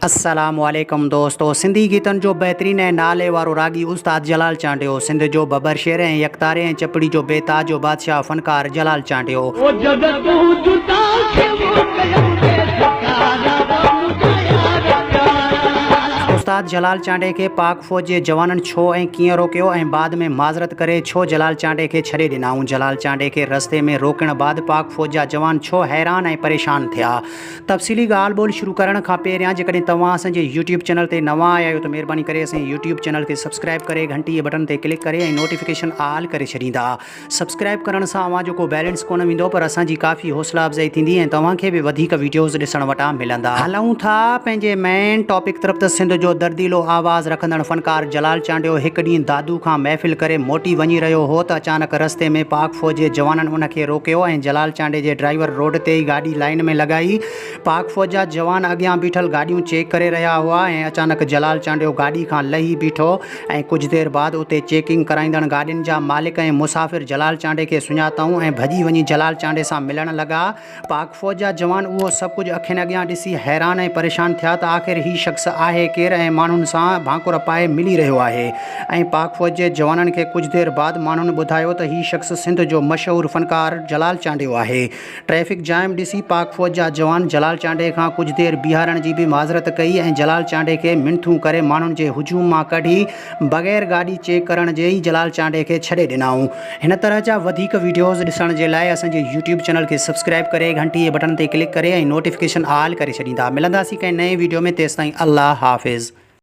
السلام عليڪم دوستو سنڌي گيتن جو بهترين ۽ نالي وارو راڳي استاد جلال چانڊيو سنڌ جو ببر شير ۽ يڪتاري ۽ چپڙي جو بي تاج و بادشاهه فنڪار جلال چانڊيو. او جڳ تون جدا ٿيو ڪيم ديس ڪارا او منهنجا يار پيارا. استاد جلال چانڊيي کي پاڪ فوج جي جوانن ڇو ۽ ڪيئن روڪيو ۽ بعد ۾ معذرت ڪري ڇو جلال چانڊيي کي ڇڏي ڏنائون جلال چانڊيي کي رستي ۾ روڪڻ بعد پاڪ فوج جا جوان ڇو حيران ۽ پريشان ٿيا تفصيلي ڳالهه ٻولهه شروع ڪرڻ کان پهريان جيڪڏهن توهان اسان جي يوٽيوب چينل تي نوان آيا آهيو ته مهرباني ڪري اسان جي يوٽيوب چينل کي سبسڪرائب ڪري گهنٽي جي بٽڻ تي ڪلڪ ڪري ۽ نوٽيفڪيشن آل ڪري ڇڏيندا. سبسڪرائب ڪرڻ سان اوهان جو ڪو بيلنس ڪونه ويندو پر اسان جي ڪافي حوصلا افزائي ٿيندي ۽ توهان کي به وڌيڪ ويڊيوز ڏسڻ وٽان ملندا. هلون ٿا پنهنجي مين ٽاپڪ طرف ته سنڌ جو درديلو آواز رکندڙ فنڪار جلال چانڊيو هڪ ڏينهن دادو کان محفل ڪري موٽي وڃي رهيو هو ته اچانڪ رستي ۾ پاڪ فوج جي جوانن ان کي روڪيو ۽ جلال چانڊيي جي ڊرائيور روڊ تي ئي گاڏي لائين ۾ لڳائي. پاڪ فوج جا جوان اڳيان بيٺل گاڏيون چيڪ ڪري رهيا هئا ۽ اچانڪ جلال چانڊيو گاڏي کان لهي بيٺو ۽ ڪجهه دير بعد اتي چيڪنگ ڪرائيندڙ گاڏين جا مالڪ ۽ مسافر جلال چانڊيي کي سڃاتائون ۽ ڀڄي وڃي جلال چانڊيي سان ملڻ لڳا. پاڪ فوج جا جوان اهو سڀ ڪجهه اکين اڳيان ڏسي حيران ۽ پريشان ٿيا ته آخر هي شخص آهي ڪير ۽ ماڻهن سان ڀانڪر پائي ملي رهيو آهي ۽ پاڪ فوج جي جوانن کي ڪجهه دير بعد ماڻهن ٻڌايو ته هي شخص سنڌ جو مشهور فنڪار جلال چانڊيو آهي. ٽريفڪ جام ڏسي پاڪ فوج جا جوان جلال چانڊيي کان ڪجهه دير بيهارڻ جي به معذرت ڪئي ۽ جلال چانڊيي کي منٿون ڪري ماڻهن جي هجوم مان ڪڍي بغير گاڏي چيڪ ڪرڻ جي ئي جلال چانڊيي کي ڇڏي ڏنائون. هن طرح جا وڌيڪ ويڊيوز ڏسڻ جي لاء اسان جي يوٽيوب چينل کي سبسڪرائب ڪري گهنٽي جي بٽڻ تي ڪلڪ ڪري ۽ نوٽيفڪيشن آل ڪري ڇڏيندا. ملنداسين ڪنهن نئين ويڊيو ۾ تيستائين الله حافظ.